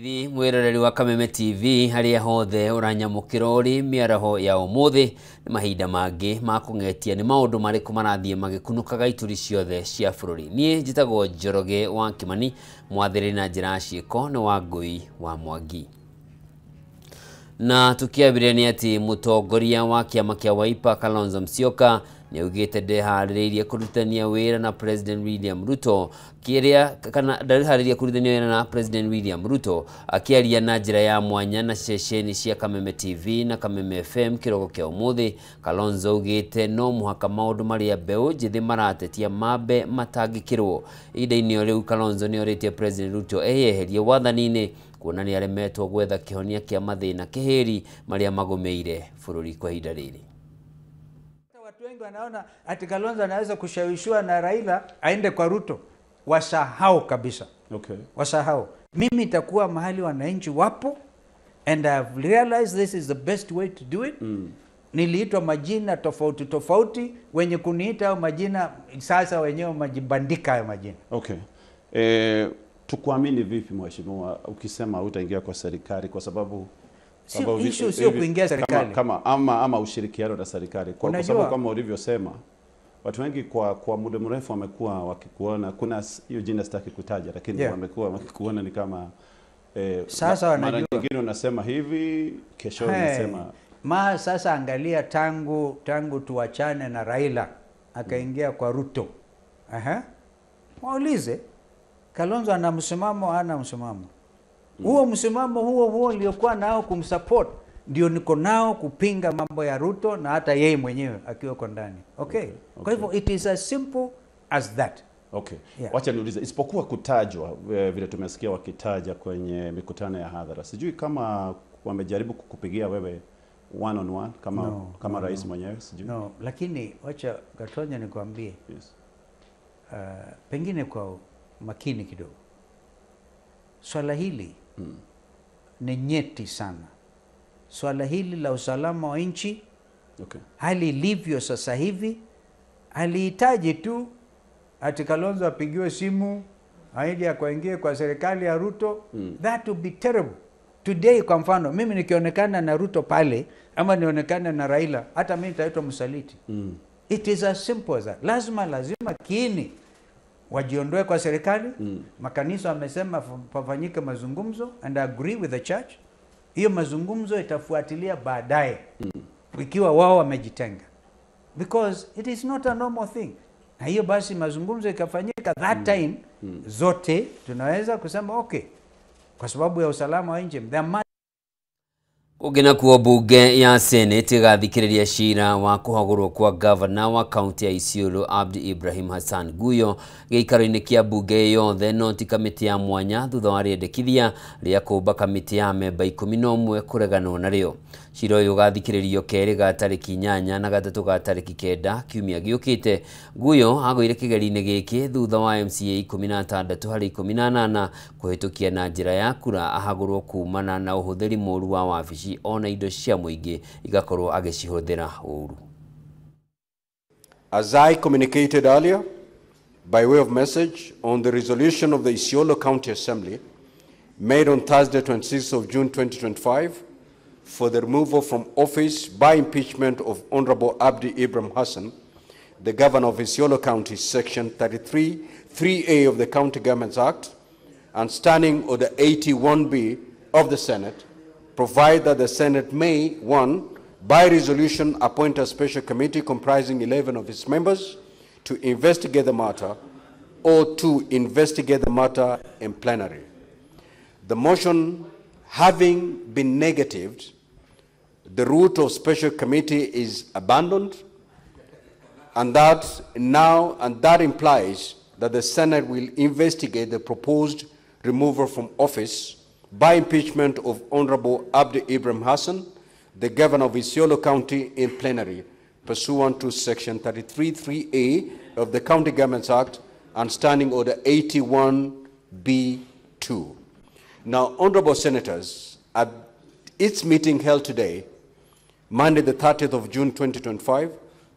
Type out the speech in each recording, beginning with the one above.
Mwiroreri wa Kameme TV haria hothe uranyamukira uri miaraho ya umuthi ni mahinda mangi ma kung'etia ni maundu mariku marathie magikunukaga ituri ciothe cia bururi. Nie njitagwo Njoroge wa Kimani, mwathiri na njira ciiko ni wa Ngui wa Mwangi. Na tukiambiria ni ati mutongoria wa kiama kia Wiper Kalonzo Musyoka nĩaugĩte ndeharĩrĩirie kũrutithania wĩra na President William Ruto kĩrĩa kana ndeharĩrĩirie kũrutithania wĩra na President William Ruto akĩaria na njĩra ya mwanya na ceceni cia Kameme TV na Kameme FM kĩroko kĩa ũmũthĩ. Kalonzo augĩte no mũhaka maũndũ marĩa mbeũ njĩthĩ maratetia mambe matangĩkĩrwo. Ihinda-inĩ o rĩu Kalonzo nĩorĩtie President Ruto eyeherie wathani-inĩ kuona nĩaremetwo gwetha kĩhonia kĩa mathĩna kĩhĩri marĩa magũmĩire bũrũri kwa ihinda rĩrĩ. Watu wengi wanaona ati Kalonzo anaweza kushawishiwa na Raila aende kwa Ruto. Wasahau kabisa. Okay. Wasahau. Mimi nitakuwa mahali wananchi wapo, and I've realized this is the best way to do it. Niliitwa majina tofauti tofauti, wenye kuniita au majina sasa wenyewe majibandika hayo majina. Okay. Tukuamini vipi mheshimiwa ukisema utaingia kwa serikali, kwa sababu sio issue, sio kuingia serikali kama ama ushirikiano na serikali, kwa sababu kama ulivyosema watu wengi kwa muda mrefu wamekuwa wakikuona, kuna hiyo jina sitaki kutaja, lakini wamekuwa wakikuona ni kama sasa wanajua. Mara nyingine unasema hivi, kesho unasema ma. Sasa angalia, tangu tuachane na Raila akaingia kwa Ruto. Waulize Kalonzo ana msimamo, ana msimamo. Huo msimamo huo niliokuwa nao kumsupport ndio niko nao kupinga mambo ya Ruto na hata yeye mwenyewe akiwa kwa ndani. Okay. Kwa hivyo it is as simple as that. Okay. Yeah. Wacha niulize, isipokuwa kutajwa vile tumesikia wakitaja kwenye mikutano ya hadhara, sijui kama wamejaribu kukupigia wewe one on one kama no, kama no, rais mwenyewe, sijui. No, lakini wacha Gatonya nikwambie. Yes. Pengine kwa makini kidogo. Swala hili ni nyeti sana. Swala hili la usalama wa nchi, okay, hali ilivyo sasa hivi, halihitaji tu ati Kalonzo apigiwe simu aende akaingie kwa serikali ya Ruto. That would be terrible. Today kwa mfano mimi nikionekana na Ruto pale ama nionekana na Raila, hata mimi nitaitwa msaliti. It is as simple as that. Lazima kiini wajiondoe kwa serikali. Makanisa wamesema pafanyike mazungumzo, and I agree with the church. Hiyo mazungumzo itafuatilia baadaye ikiwa wao wamejitenga, because it is not a normal thing. Na hiyo basi mazungumzo ikafanyika that time, zote tunaweza kusema okay, kwa sababu ya usalama wa nchi. Kũngĩ nakuo mbunge ya Senate ĩgathikĩrĩria cira wa kũhagũrwo kwa gavana wa kaunti ya Isiolo Abdi Ibrahim Hassan Guyo gĩikaro-inĩ kĩa mbunge yothe no ti kamĩtĩ ya mwanya thutha wa rĩendekithia rĩa kũmba kamĩtĩ ya memba 11 kũreganwo narĩo. Cira ũyũ ũgathikĩrĩrio kerĩ ga tarĩki 8 na gatatũ ga tarĩki 9 kiumia gĩũkĩte. Guyo agũire kĩgeri-inĩ gĩkĩ thutha wa MCA 16 harĩ 18 kũhĩtũkia na njĩra ya kura ahagũrwo kumana na ũhũthĩri mũru wa wabici ona indo cia mũingĩ igakorwo agĩcihũthĩra ũru. As I communicated earlier by way of message on the resolution of the Isiolo County Assembly made on Thursday 26th of June 2025 for the removal from office by impeachment of Honorable Abdi Ibrahim Hassan, the Governor of Isiolo County, Section 33, 3A of the County Governments Act and Standing Order 81B of the Senate, provide that the Senate may, 1, by resolution appoint a special committee comprising 11 of its members to investigate the matter, or to investigate the matter in plenary. The motion having been negatived, the route of special committee is abandoned, and that implies that the Senate will investigate the proposed removal from office by impeachment of Honorable Abdi Ibrahim Hassan, the Governor of Isiolo County, in plenary, pursuant to Section 33(3)A of the County Governments Act and Standing Order 81B2. Now, Honorable Senators, at its meeting held today, Monday the 30th of June 2025,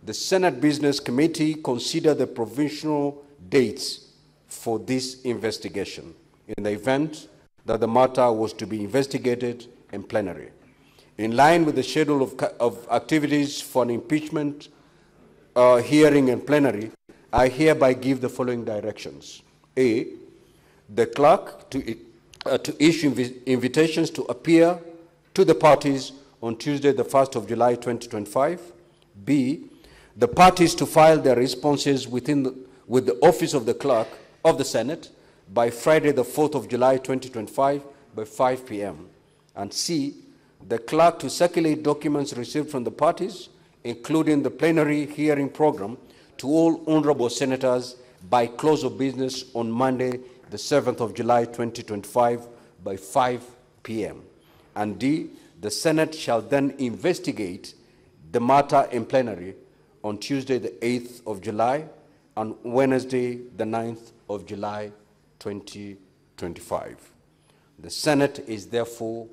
the Senate Business Committee considered the provisional dates for this investigation. In the event that the matter was to be investigated in plenary. In line with the schedule of activities for an impeachment hearing in plenary, I hereby give the following directions. A, the clerk to issue invitations to appear to the parties on Tuesday, the 1st of July, 2025. B, the parties to file their responses with the office of the clerk of the Senate by Friday, the 4th of July, 2025, by 5 p.m. And C, the clerk to circulate documents received from the parties, including the plenary hearing program, to all honorable senators by close of business on Monday, the 7th of July, 2025, by 5 p.m. And D, the Senate shall then investigate the matter in plenary on Tuesday, the 8th of July, and Wednesday, the 9th of July, 2025. The Senate is therefore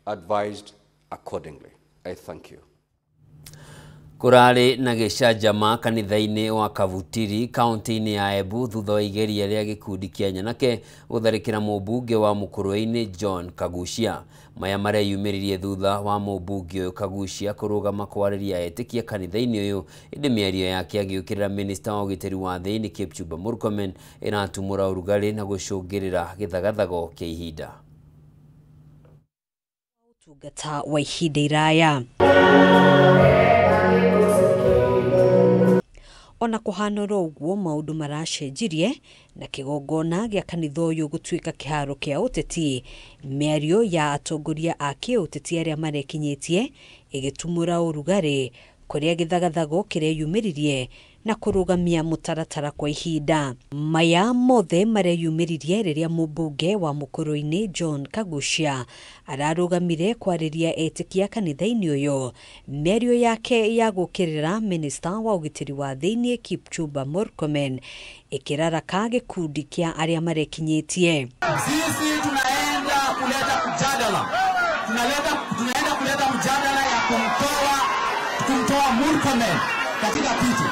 advised accordingly. I thank you. Kurari na gĩcanjama kanitha-inĩ wa Kavutiri kaunti-inĩ ya Embu thutha wa igeria rĩa gĩkundi kĩa nyanake gũtharĩkĩra mũmbunge wa Mũkũrwe-inĩ John Kaguchia. Maya mareyumĩririe thutha wa mũmbunge ũyũ Kaguchia kũrũgama kwarĩria etĩkia kanitha-inĩ ũyũ, ĩndĩ mĩario yake agĩũkĩrĩra minista wa ũgitĩri wa thĩinĩ Kipchumba Murkomen ĩratumũra ũrugarĩ na gũcũngĩrĩra gĩthagathago kĩa ihinda. Ũtungata wa ihinda iraya. Ona kuhana oro ũguo maũndũ maracenjirie na kĩgongona gĩa kanitha ũyũ gũtuĩka kĩharo kĩa ũteti, mĩario ya atongoria a kĩũteti arĩa marekinyĩtie ĩgĩtumũra ũrugarĩ kũrĩa gĩthagathago kĩreyumĩririe na kũrũgamia mũtaratara kwa ihinda. Maya mothe mareyumĩririe rĩrĩa mũmbunge wa Mũkũrũ-inĩ John Kaguchia ararũgamire kwarĩria etĩkia kanitha-inĩ ũyũ. Mĩario yake ya gũkĩrĩra minista wa ũgitĩri wa thĩinĩ Kipchumba Murkomen ĩkĩraraka gĩkundi kĩa arĩa marekinyĩtie. Sisi tunaenda kuleta mjadala. Tunaenda kuleta mjadala ya kumtoa Murkomen katika kiti.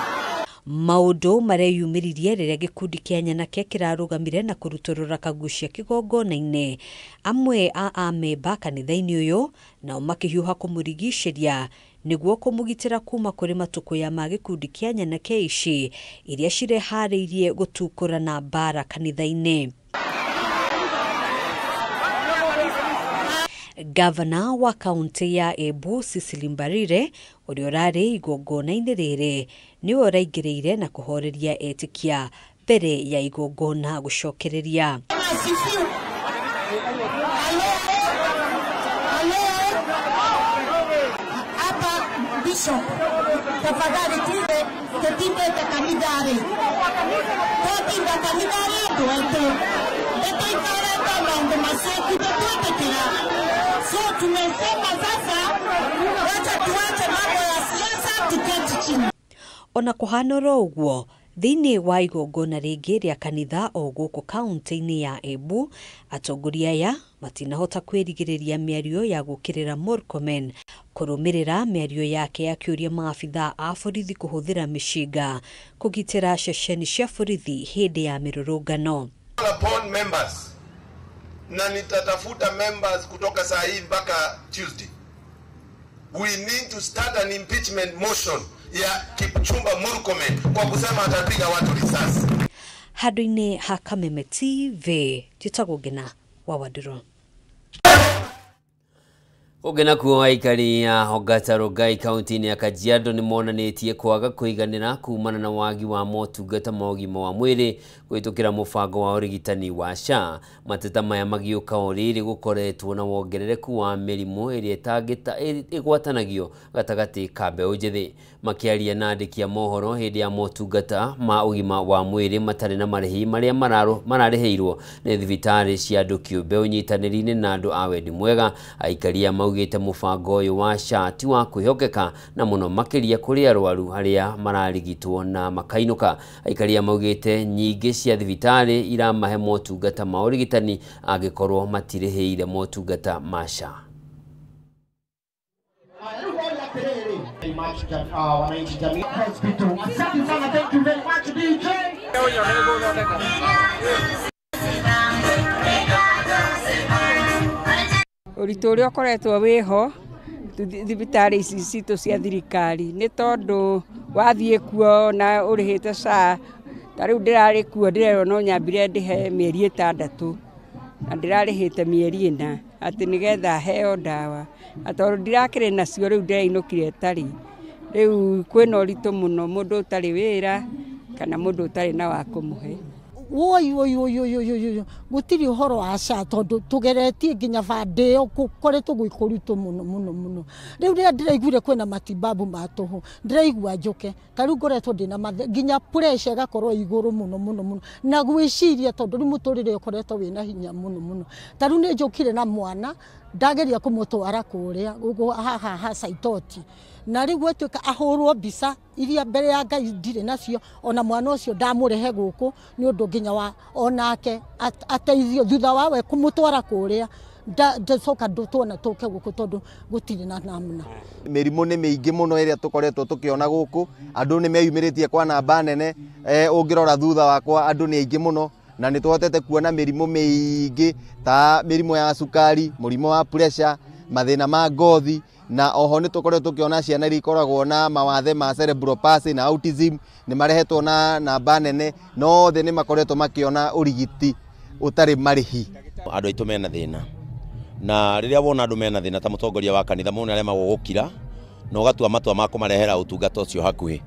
Maũndũ mareyumĩririe rĩrĩa gĩkundi kĩa nyanake kĩrarũgamire na kũrutũrũra Kaguchia kĩgongona-inĩ. Amwe a amemba kanitha-inĩ ũyũ nao makĩhiũha kũmũrigicĩria nĩguo kũmũgitĩra kuma kũrĩ matũkũya ma gĩkundi kĩa nyanake ici iria cireharĩirie gũtukũrana mbara kanitha-inĩ. Gavana wa kaunti ya Embu Cecily Mbarire ũrĩa ũrarĩ igongona-inĩ rĩrĩ nĩwe ũraingĩrĩire na kũhoreria etĩkia mbere ya igongona gũcokereria. Ona kuhana oro ũguo thĩinĩ wa igongona rĩngĩ rĩa kanitha o gũkũ kaunti-inĩ ya Embu, atongoria aya matinahota kwĩrigĩrĩria mĩario ya gũkĩrĩra Murkomen kũrũmĩrĩra mĩario yake ya kĩũria maabitha a borithi kũhũthĩra mĩcinga kũgitĩra ceceni cia borithi hĩndĩ ya mĩrũrũngano. Upon members, na nitatafuta members kutoka saa hii mpaka Tuesday. We need to start an impeachment motion ya Kipchumba Murkomen kwa kusema atapiga watu risasi. Handũ-inĩ ha Kameme TV, njĩtagwo Ngina wa Wandũrũ. Kũngĩ nakuo aikari a Ongata Rongai kaunti-inĩ ya Kajiado nĩ monanĩtie kwaga kũiganĩra kumana na wagi wa motungata ma ũgima wa mwĩrĩ kũhĩtũkĩra mũbango wa ũrigitani wa SHA. Mateta maya magĩũka o rĩrĩ gũkoretwo na wongerereku wa mĩrimũ ĩrĩa ĩgwatanagio gatagatĩ ka mbeũ njĩthĩ. Makĩaria na andĩki a mohoro hĩndĩ ya motungata ma ũgima wa mwĩrĩ matarĩ na marĩhi marĩa mararĩhĩirwo nĩ thibitarĩ cia andũ kĩũmbe ũnyitanĩri-inĩ na andũ a wendi mwega, aikari a maugĩte mũbango ũyũ wa SHA ti wa kwĩhokeka na mũno makĩria kũrĩ arwaru arĩa mararigitwo na makainũka. Aikari a maugĩte nyingĩ cia thibitarĩ iramahe motungata ma ũrigitani angĩkorwo matirĩhĩire motungata ma SHA. Ũritũ ũrĩa ũkoretwo wĩho thibitarĩ ici citũ cia thirikari nĩ tondũ wathiĩ kuo na ũrĩhĩte SHA, ta rĩu ndĩrarĩ kuo ndĩrerwo no nyambire ndĩhe mĩeri 6 na ndĩrarĩhĩte mĩeri 4 atĩ nĩgetha heo ndawa, na tondũ ndirakĩrĩ nacio rĩu ndĩrainũkire ĩtarĩ. Rĩu kwĩna ũritũ mũno mũndũ ũtarĩ wĩra kana mũndũ ũtarĩ na wa kũmũhe. Woi woi woi woi woi gũtirĩ ũhoro wa SHA tondũ tũgeretie nginya bande ĩyo gũkoretwo gwĩ kũritũ mũno mũno mũno. Rĩu rĩrĩa ndĩraiguire kwĩna matibabu ma tũhũ ndĩraigua njũke, ta rĩu ngoretwo ndĩna nginya pressure ĩgakorwo igũrũ mũno mũno mũno, na gwĩciria tondũ rĩu mũtũrĩre ũkoretwo wĩna hinya mũno mũno. Ta rĩu nĩ njũkire na mwana ndageria kũmũtwara kũrĩa haha ha Saitoti, na rĩu gwatuĩka ahũrwo mbica iria mbere ya Ngai ndirĩ nacio, ona mwana ũcio ndamũrehe gũkũ nĩ ũndũ nginya wa onake ateithio thutha wawe kũmũtwara kũrĩa ndacoka tuona tũke gũkũ tondũ gũtirĩ na namna. Mĩrimũ nĩ mĩingĩ mũno ĩrĩa tũkoretwo tũkĩona gũkũ, andũ nĩ meyumĩrĩtie kwa namba nene. Ũngĩrora thutha wakwa andũ nĩ aingĩ mũno, na nĩ tũhotete kuona mĩrimũ mĩingĩ ta mĩrimũ ya cukari, mũrimũ wa pressure, mathĩna ma ngothi, na oho nĩ tũkoretwo tũkĩona ciana iria ikoragwo na mawathe ma cerebral palsy na autism nĩ marehetwo na namba nene, no othe nĩ makoretwo makĩona ũrigiti ũtarĩ marĩhi. Andũ aitũ mena thĩna, na rĩrĩa wona andũ mena thĩna ta mũtongoria wa kanitha mũndũ nĩaremagwo gũkira na ũgatua matua ma kũmarehera ũtungata ũcio hakuhĩ,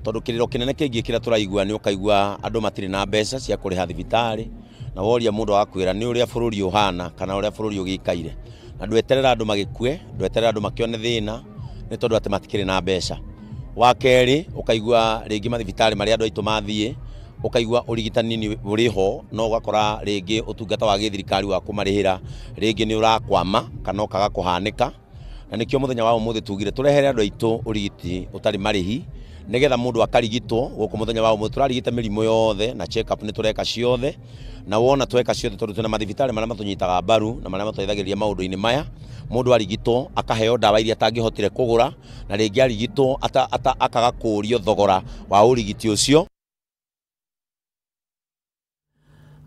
tondũ kĩrĩro kĩnene kĩingĩ kĩrĩa tũraigua nĩ ũkaigua andũ matirĩ na mbeca cia kũrĩha thibitarĩ, na woria mũndũ agakwĩra nĩ ũrĩa bũrũri ũhana kana ũrĩa bũrũri ũgĩikaire, na ndweterera andũ magĩkue, ndweterera andũ makĩone thĩna nĩ tondũ atĩ matikĩrĩ na mbeca. Wa kerĩ ũkaigua rĩngĩ mathibitarĩ marĩa andũ aitũ mathiĩ ũkaigua ũrigitani nĩ ũrĩ ho, no ũgakora rĩngĩ ũtungata wa gĩthirikari wa kũmarĩhĩra rĩngĩ nĩ ũrakwama kana ũkaga kũhanĩka, na nĩkĩo mũthenya wa ũmũthĩ tugire tũrehere andũ aitũ ũrigiti ũtarĩ marĩhi nĩgetha mũndũ akarigitwo gũkũ. Mũthenya wa ũmũthĩ tũrarigita mĩrimũ yothe na check up nĩ tũreka ciothe, na wona tweka ciothe tondũ twĩna mathibitarĩ marĩa matũnyitaga mbaru na marĩa matũteithagĩrĩria maũndũ-inĩ maya. Mũndũ arigitwo akaheo ndawa iria atangĩhotire kũgũra, na rĩngĩ arigitwo akaga kũũrio thogora wa ũrigiti ũcio.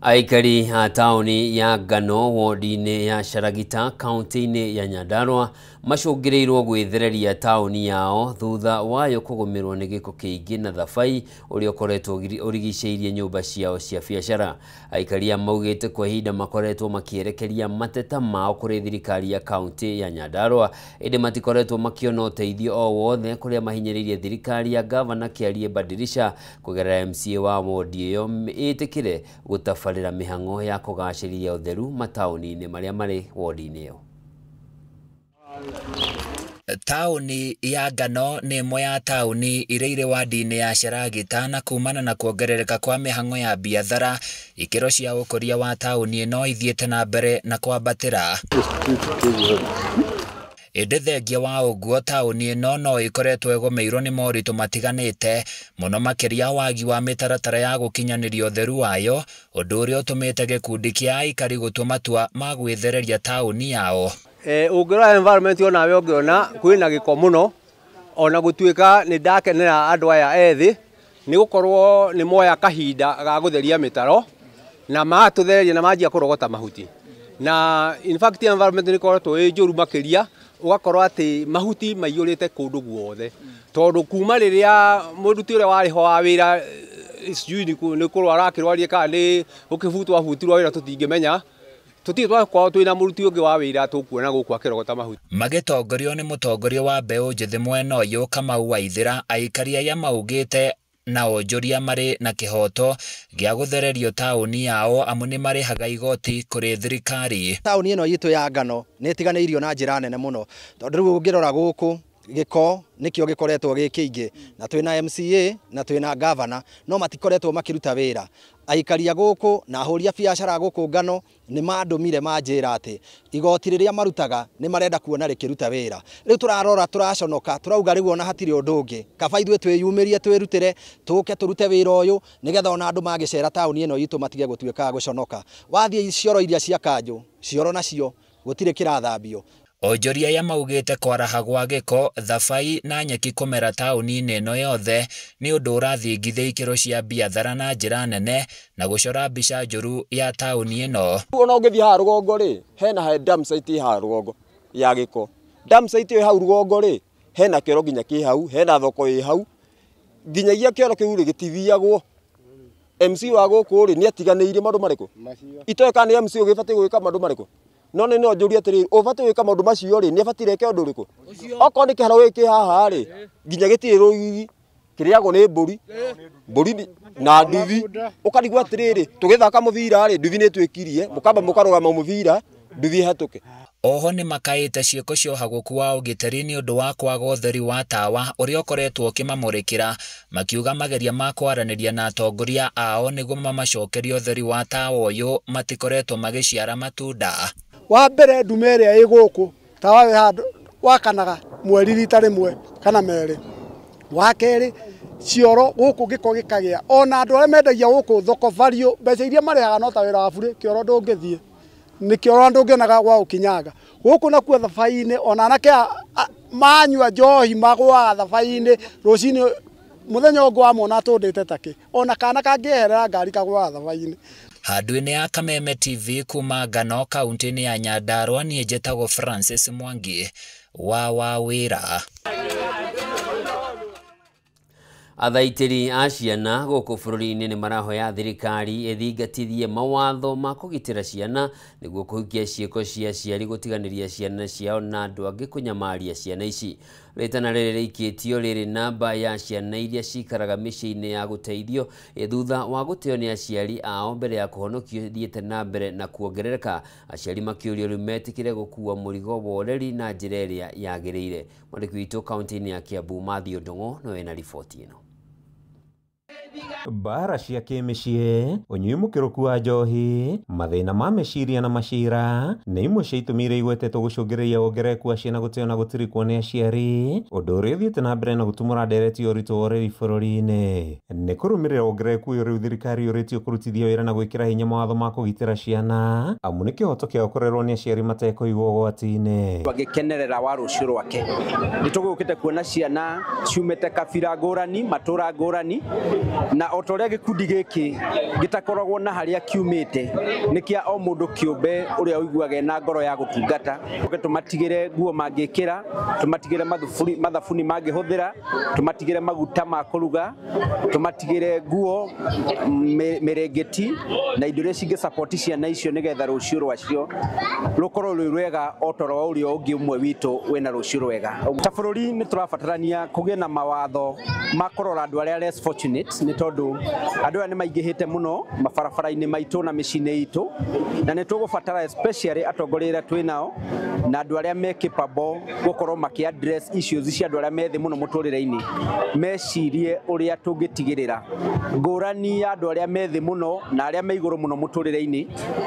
Aikari a taũni ya Ngano wodi-inĩ ya Sharagita kaunti-inĩ ya Nyandarua macũngĩrĩirwo gwĩthereria taũni yao thutha wayo kũgũmĩrwo nĩ gĩko kĩingĩ na thabai ũrĩa ũkoretwo ũrigicĩirie nyũmba ciao cia biacara. Aikari aya maugĩte kwa ihinda makoretwo makĩerekeria mateta mao kũrĩ thirikari ya kaunti ya Nyandarua, ĩndĩ matikoretwo makĩona ũteithio o wothe kũrĩa mahinyĩrĩirie thirikari ya gavana Kĩarie Badirisha kũgerera MCA wa wodi ĩyo ĩtĩkĩre gũtabarĩra mĩhang'o ya kũgacĩrithia ũtheru mataũni-inĩ marĩa marĩ wodi-inĩ ĩyo. Taũni ya Ngano nĩ ĩmwe ya taũni iria irĩ wadi-inĩ ya Sharagita, na kumana na kuongerereka kwa mĩhang'o ya biathara, ikĩro cia ũkũria wa taũni ĩno ithiĩte na mbere na kwambatĩra. Ĩndĩ thengia wa ũguo taũni ĩno no ĩkoretwo ĩgũmĩirwo nĩ moritũ matiganĩte, mũno makĩria wagi wa mĩtaratara ya gũkinyanĩria ũtheru wayo, ũndũ ũrĩa ũtũmĩte gĩkundi kĩa aikari gũtua matua ma gwĩthereria taũni yao. Ũngĩrora environment onawe ũngĩona kwĩna gĩko mũno, ona gũtuĩka nĩ ndakenera andũ aya ethĩ nĩ gũkorwo nĩ moya kahinda ga gũtheria mĩtaro na matũthereria na manjia kũrogota mahuti, na in fact environment nĩ ĩkoretwo ĩ njũru makĩria, ũgakorwo atĩ mahuti maiyũrĩte kũndũ guothe, tondũ kuma rĩrĩa mũruti ũrĩa warĩ ho wa wĩra sijui nĩ kũrwara akĩrwarie kana nĩ gũkĩbutwo abutirwo wĩra tũtingĩmenya, tũtirĩ twakorwo twĩna mũruti ũngĩ wa wĩra tũkuona gũkũ akĩrogota mahuti. Magĩtongorio nĩ mũtongoria wa mbeũ njĩthĩ mwena ũyũ Kamau Waithĩra, aikari aya maugĩte na onjoria marĩ na kĩhoto gĩa gũthererio taũni yao amu nĩ marĩhaga igoti kũrĩ thirikari. Taũni ĩno itũ ya Ngano nĩ ĩtiganĩirio na njĩra nene mũno, tondũ rĩu ũngĩrora gũkũ gĩko nĩkĩo gĩkoretwo gĩ kĩingĩ, na twĩna MCA na twĩna gavana no matikoretwo makĩruta wĩra. Aikari a gũkũ na ahũri a biacara gũkũ Ngano nĩ mandũmire manjĩra atĩ igoti rĩrĩa marutaga nĩ marenda kuona rĩkĩruta wĩra. Rĩu tũrarora tũraconoka, tũrauga rĩu ona hatirĩ ũndũ ũngĩ, kaba ithuĩ twĩyumĩrie twĩrutĩre tũke tũrute wĩra ũyũ nĩgetha ona andũ magĩcera taũni ĩno itũ matige gũtuĩka gũconoka. Wathiĩ cioro iria cia kanjũ, cioro nacio gũtirĩ kĩrathambio. Onjoria aya maugĩte kwaraha gwa gĩko, thabai na nyeki kũmera taũni-inĩ ĩno yothe nĩ ũndũ ũrathingithia ikĩro cia biathara na njĩra nene na gũcora mbica njũru ya taũni ĩno. Ona ũngĩthiĩ haha rũgongo rĩ, hena dump site haha rũgongo ya gĩko. Dump site ĩyo hau rũgongo rĩ, hena kĩoro nginya kĩ hau, hena thoko ĩ hau, nginyagia kĩoro kĩu rĩ gĩtithiagwo. MC wa gũkũ rĩ nĩ atiganĩirie maũndũ marĩkũ? Itoĩ kana nĩ MC ũgĩbatiĩ gwĩka maũndũ marĩkũ? No nĩ no njũrie atĩrĩrĩ, ũbatiĩ gwĩka maũndũ macio rĩ, nĩ abatiĩ eke ũndũ ũrĩkũ? Okorwo nĩ kĩharo gĩkĩ haha rĩ, nginya gĩtirĩ rũgiri, kĩrĩagwo nĩ mbũri, mbũri na nduthi. Ũkarigwo atĩrĩrĩ, tũgĩthaka mũbira rĩ, nduthi nĩ ĩtwĩkirie, mũkamba mũkarũgama mũbira, nduthi ĩhetũke. Oho nĩ makaĩte ciĩko cia ũhagũku wa ũgitĩri nĩ ũndũ wa kwaga ũtheri wa tawa ũrĩa ũkoretwo ũkĩmamũrĩkĩra, makiuga mageria ma kwaranĩria na atongoria ao nĩguo mamacokerie ũtheri wa tawa ũyũ matikoretwo magĩciara matunda. Wa mbere ndume ĩrĩa ĩ gũkũ tawa wĩ handũ wakanaga mweri rita rĩmwe kana merĩ. Wa kerĩ cioro gũkũ gĩko gĩkagĩa ona andũ arĩa mendagia gũkũ thoko value mbeca iria marĩhaga no ta wĩra wa burĩ kĩoro ndũngĩthiĩ nĩ kĩoro ndũngĩonaga gwa gũkinyanga gũkũ nakuo thabai-inĩ ona anake manyua njohi magũaga thabai-inĩ rũcinĩ mũthenya ũngĩ wamona atũndĩte takĩ ona kana kangĩeherera ngari kagũaga thabai-inĩ. Handũ-inĩ ya Kameme TV kuma Ngano kaunti-inĩ ya Nyandarua, niĩ njĩtagwo Francis Mwangi wa Wawĩra. Athaitĩri a ciana gũkũ bũrũri-inĩ nĩ marahoya thirikari ĩthingatithie mawatho ma kũgitĩra ciana nĩguo kũhingia ciĩko cia aciari gũtiganĩria ciana ciao na andũ angĩ kũnyamaria ciana ici. Rĩtana rĩrĩ rĩikĩtio rĩrĩ namba ya ciana iria cikaraga mĩciĩ-inĩ ya gũteithio thutha wa gũteo nĩ aciari ao mbere ya kũhonokio ĩthiĩte na mbere na kuongerereka. Aciari makĩũrio rĩu metĩkĩre gũkua mũrigo wa ũreri na njĩra ĩrĩa yagĩrĩire. Mwandĩki witũ kaunti-inĩ ya Kiambu Mathew Ndung'u nĩwe wĩna riboti ĩno. Mbara cia kĩmĩciĩ, ũnyui mũkĩrũku wa njohi, mathĩna ma meciria na macira nĩ imwe cia itũmi iria igwetetwo gũcũngĩrĩria wongerereku wa ciana gũteo na gũtirikwo nĩ aciari, ũndũ ũrĩa ũthiĩte na mbere na gũtumũra ndereti ya ũritũ wa ũreri bũrũri-inĩ. Nĩ kũrũmĩrĩra wongerereku ũyũ rĩu thirikari yũrĩtio kũrutithia wĩra na gwĩkĩra hinya mawatho ma kũgitĩra ciana, amu nĩ kĩhoto kĩao kũrerwo nĩ aciari matekũigwo ũgwati-inĩ. Agĩkenerera wa rũciũ rwake. Nĩ tũgũkĩte kuona ciana ciumĩte kabira ngũrani, matũra ngũrani, na o ta ũrĩa gĩkundi gĩkĩ gĩtakoragwo na harĩa kiumĩte nĩ kĩa o mũndũ kĩũmbe ũrĩa ũiguaga na ngoro ya gũtungata. Tũmatigĩre nguo mangĩkĩra, tũmatigĩre mathabuni mangĩhũthĩra, tũmatigĩre maguta ma kũruga, tũmatigĩre nguo, mĩrĩngĩti na indo iria cingĩ support ciana icio nĩgetha rũciũ rwacio rũkorwo rwĩ rwega o ta ũrĩa ũngĩ ũmwe witũ wĩna rũciũ rwega. Ta bũrũri nĩ tũrabatarania kũgĩe na mawatho ma kũrora andũ arĩa less fortunate nĩ tondũ andũ aya nĩ maingĩhĩte mũno mabarabara-inĩ maitũ na mĩciĩ-inĩ itũ, na nĩ tũgũbatara especially atongoria arĩa twĩ nao na andũ arĩa me capable gũkorwo makĩ address issues cia andũ arĩa me thĩ mũno mũtũrĩre-inĩ, mecirie ũrĩa tũngĩtigĩrĩra ngũrani ya andũ arĩa me thĩ mũno na arĩa me igũrũ mũno mũtũrĩre-inĩ,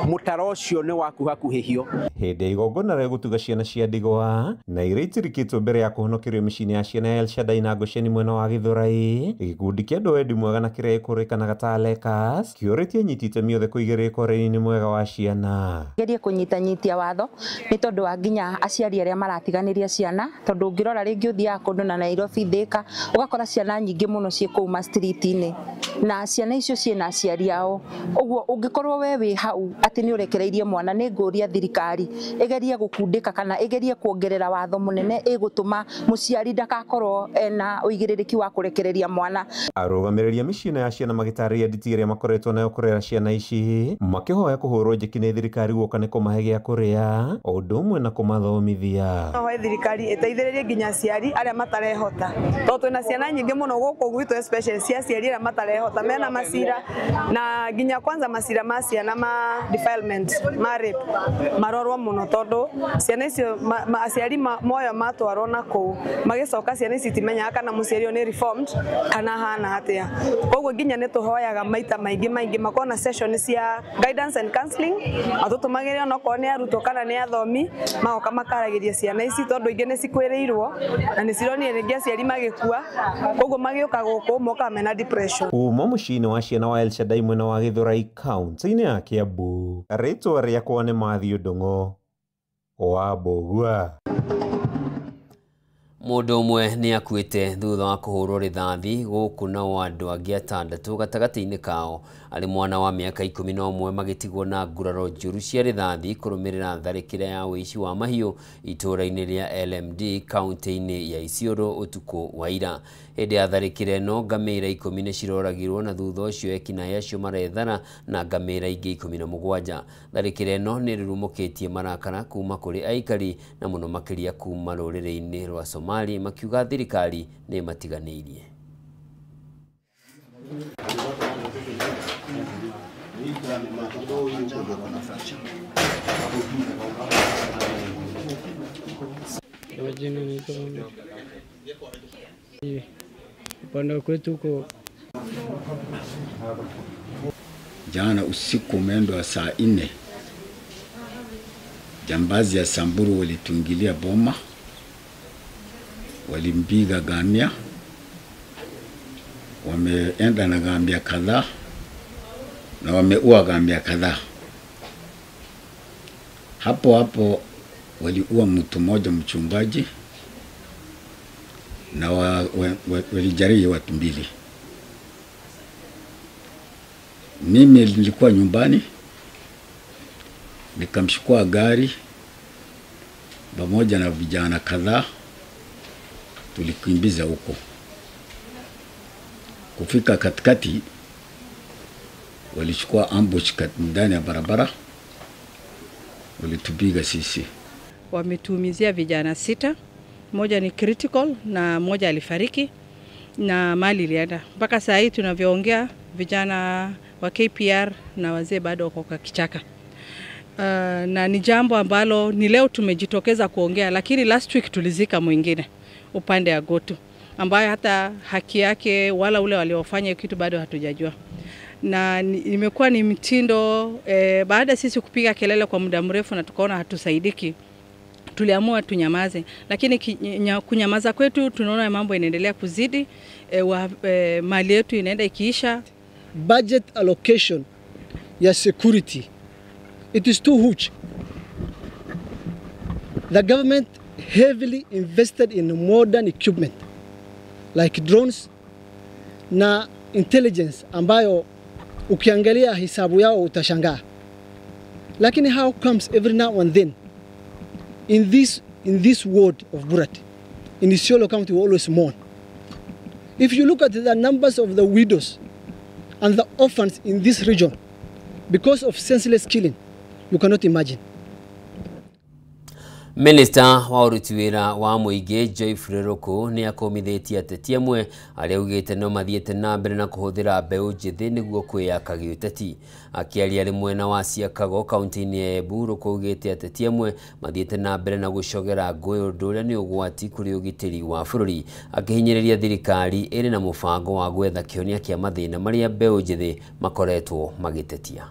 mũtaro ũcio nĩ wakuhakuhĩhio. Hĩndĩ ya igongona rĩa gũtuga ciana cia ndigwa na iria itirikĩtwo mbere ya kũhonokerio mĩciĩ-inĩ ya ciana ya El Shaddai na Gosheni mwena wa Gĩthũrai, gĩkundi kĩa andũ wendi mwega na kĩrĩa gĩkũrĩkanaga ta Lekas kĩũrĩtie anyiti itemi othe kũigĩrĩrĩka ũreri-inĩ mwega wa ciana. Gerie kũnyitanyitia watho nĩ tondũ wa nginya aciari arĩa maratiganĩria ciana, tondũ ũngĩrora rĩngĩ ũthiaga kũndũ na Nairobi Thika ũgakora ciana nyingĩ mũno ciĩ kũu ma street-inĩ na ciana icio ciĩna aciari ao. Ũguo ũngĩkorwo we wĩ hau atĩ nĩ ũrekereirie mwana, nĩ ngũria thirikari ĩgerie gũkundĩka kana ĩgerie kuongerera watho mũnene ĩgũtũma mũciari ndagakorwo ena ũigĩrĩrĩki wa kũrekereria mwana. Arũgamĩrĩri a mĩciĩ ya ciana magĩtarĩria nditi ĩrĩa makoretwo nayo kũrera ciana ici, makĩhoya kũhũrwo njeki nĩ thirikari guoka nĩ kũmahe gĩa kũrĩa o ũndũ ũmwe na kũmathomithia. No hoe thirikari ĩteithĩrĩrie nginya aciari arĩa matarehota, tondũ twĩna ciana nyingĩ mũno gũkũ gwitũ especially cia aciari arĩa matarehota mena macira, na nginya kwanza macira ma ciana ma defilement ma rape marorwo mũno, tondũ ciana icio aciari moyo matwarwo na kũu magĩcoka ciana ici itimenyaga kana mũciari ũyũ nĩ reformed kana hana atĩa. Koguo nginya nĩ tũhoyaga maita maingĩ maingĩ makorwo na session cia guidance and counseling, matũtũmagĩre onokorwo nĩ arutwo kana nĩ athomi, magoka makaragĩria ciana ici tondũ ingĩ nĩ cikwĩrĩirwo na nĩ cironire rĩngĩ aciari magĩkua, koguo magĩũka gũkũ mokaga mena depression. Kuma mũciĩ-inĩ wa ciana wa El Shaddai mwena wa Gĩthũrai kaunti-inĩ ya Kiambu, rĩtwa rĩakwa nĩ Mathew Ndung'u wa Mbũgua. Mũndũ ũmwe nĩ akuĩte thutha wa kũhũrwo rithathi gũkũ nao andũ angĩ atandatũ gatagatĩ-inĩ kao arĩ mwana wa mĩaka 11 magĩtigwo na nguraro njũru cia rithathi kũrũmĩrĩra tharĩkĩra ya ũici wa mahiũ itũũra-inĩ rĩa LMD kaunti-inĩ ya Isiolo ũtukũ wa ira. Hĩndĩ ya tharĩkĩra ĩno ngamĩra 10 nĩ ciroragirwo na thutha ũcio ekinaĩ acio marethara na ngamĩra ingĩ 17. Tharĩkĩra ĩno nĩ ĩrurumũkĩtie marakara kuma kũrĩ aikari na mũno makĩria kuma rũrĩrĩ-inĩ rwa Somali makiuga thirikari nĩ matiganĩirie. Upande kwetu huko jana usiku mwendo wa saa 4 jambazi ya Samburu walitungilia boma, walimpiga gamia, wameenda na gamia kadhaa na wameua gamia kadhaa. Hapo hapo waliua mtu mmoja mchungaji na walijeruhi watu 2. Mimi nilikuwa nyumbani, nikamchukua gari pamoja na vijana kadhaa, tulikimbiza huko. Kufika katikati walichukua ambush ndani ya barabara, walitupiga sisi. Wametumizia vijana 6, moja ni critical na moja alifariki na mali ilienda. Mpaka saa hii tunavyoongea vijana wa KPR na wazee bado wako kwa kichaka. Na ni jambo ambalo ni leo tumejitokeza kuongea, lakini last week tulizika mwingine upande ya Gotu ambayo hata haki yake wala ule waliofanya kitu bado hatujajua. Na imekuwa ni mtindo baada sisi kupiga kelele kwa muda mrefu na tukaona hatusaidiki, tuliamua tunyamaze. Lakini kunyamaza kwetu tunaona mambo inaendelea kuzidi, mali yetu inaenda ikiisha. Budget allocation ya security, it is too huge. The government heavily invested in modern equipment like drones na intelligence ambayo ukiangalia hisabu yao utashangaa. Lakini how comes every now and then in this ward of Burat, in Isiolo County, we always mourn. If you look at the numbers of the widows and the orphans in this region, because of senseless killing, you cannot imagine. Minister wa ũruti wĩra wa mũingĩ Geoffrey Ruku nĩ akũmithĩtie ateti amwe arĩa augĩte no mathiĩte na mbere na kũhũthĩra mbeũ njĩthĩ nĩguo kwĩyaka gĩũteti. Akĩaria arĩ mwena wa Siakago kaunti-inĩ ya Embu, Ruku augĩte ateti amwe mathiĩte na mbere na gũcogera ngũĩ ũndũ ũrĩa nĩ ũgwati kũrĩ ũgitĩri wa bũrũri, akĩhinyĩrĩria thirikari ĩrĩ na mũbango wa gwetha kĩhonia kĩa mathĩna marĩa mbeũ njĩthĩ makoretwo magĩtetia.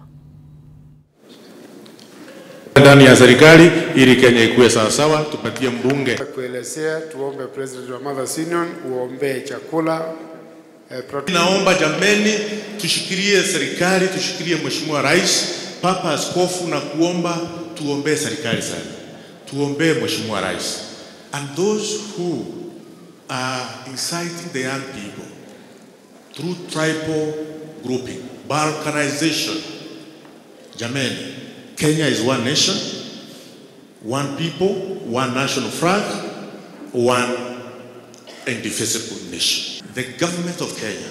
Ndani ya serikali ili Kenya ikuwe sawa sawa, tupatie mbunge. Kuelezea, tuombe President wa Mothers Union uombe chakula. Naomba jameni tushikilie serikali, tushikilie Mheshimiwa Rais, Papa Askofu, na kuomba tuombe serikali sana. Tuombe Mheshimiwa Rais. And those who are inciting the young people through tribal grouping, balkanization, jameni, Kenya is one nation, one people, one national flag, one indivisible nation. The government of Kenya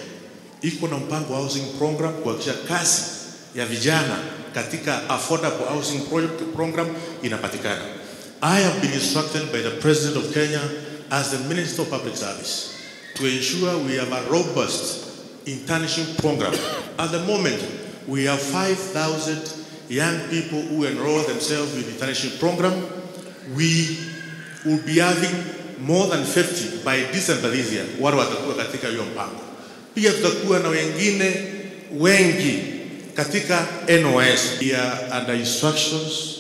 iko na mpango housing program kuhakikisha kazi ya vijana katika affordable housing program inapatikana. I have been instructed by the President of Kenya as the Minister of Public Service to ensure we have a robust internship program. At the moment, we have 5,000 young people who enroll themselves in the internship program. We will be having more than 50 by December this year. Wale watakuwa katika hiyo mpango. Pia tutakuwa na wengine wengi katika NOS. We are under instructions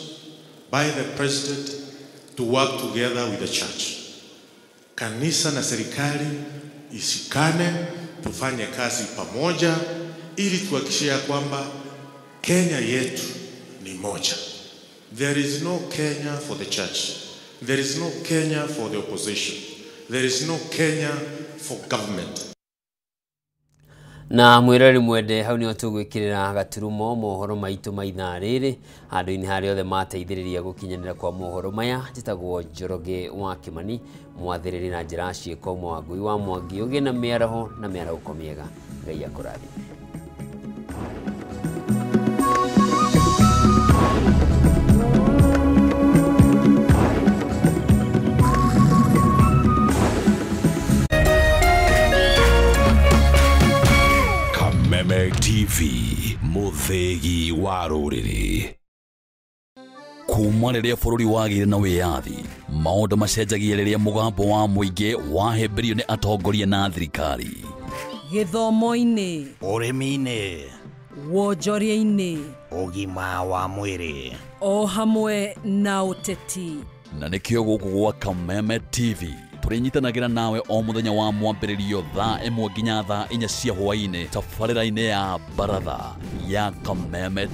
by the President to work together with the church. Kanisa na serikali ishikane, tufanye kazi pamoja ili tuhakikishe kwamba Kenya yetu ni moja. There is no Kenya for the church. There is no Kenya for the opposition. There is no Kenya for government. Na mwirori mwende hau nĩho tũgwĩkĩrĩra gaturumo mohoro maitũ ma ithaa rĩrĩ handũ-inĩ harĩa othe mateithĩrĩria gũkinyanĩra kwa mohoro maya. Njĩtagwo Njoroge wa Kĩmani, mwathĩrĩri na njĩra ciĩko Mwangui wa Mwangi. Ũgĩe na mĩaraho na mĩarahũko mĩega. Ngai akũrathime. Kameme TV, mũthĩgi wa rũrĩrĩ. Kuma rĩrĩa bũrũri wagĩire na wĩyathi, maũndũ macenjagia rĩrĩa mũgambo wa mũingĩ wahĩmbĩrio nĩ atongoria na thirikari. Gĩthomo-inĩ, ũrĩmi-inĩ, wonjoria-inĩ, ũgima wa mwĩrĩ, o hamwe na ũteti. Na nĩkĩo gũkũ gwa Kameme TV tũrĩnyitanagĩra nawe o mũthenya wa mwambĩrĩrio thaa 1 nginya thaa 4 cia hwaĩ-inĩ tabarĩra-inĩ ya baratha ya Kameme.